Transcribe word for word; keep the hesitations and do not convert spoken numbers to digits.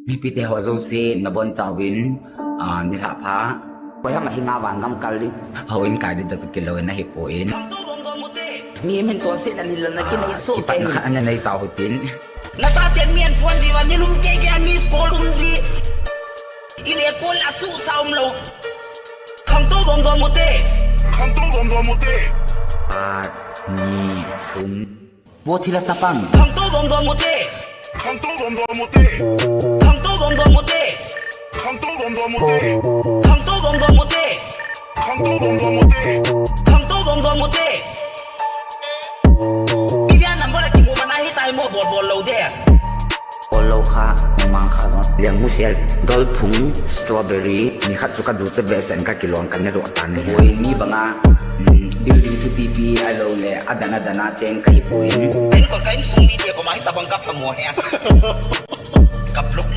Mipite ho jouse nabonchauvin, ah, nilhah pha. Koi ham ahi nga vangam kal in. Houin kai ding toh kakilou in ahipoi. Mihem hin chonsetna lhilna kinei soh teng. Kipatna khat ana nei tau hitin. Nachaten mi an phone jiuva nilum keikei a miss call um ji. Ile call asuhsa umlou. Khangtou gomgom ute. Khangtou gomgom ute. Khat, ni, thum. Vo thila chapang. Khangtou gomgom ute. Khangtou gomgom ute. Khangtou gomgom ute. Khangtou gomgom ute. Khangtou gomgom ute. Khangtou gomgom ute. Khangtou gomgom ute. Ibia number la kimu mana hitai mo bol bol lou de. Bol lou kha, mang kha jong. Liangmusel, Dolphung, Strawberry, nikhat chu kaduche behseh in kakilon kanedoh tan ahi. Oi, mi banga, mm, building thupipi ahilou le, adan adan a cheng kahipoi. Ken kon ka insung mite koma hitabang kaphamo he. Kapluk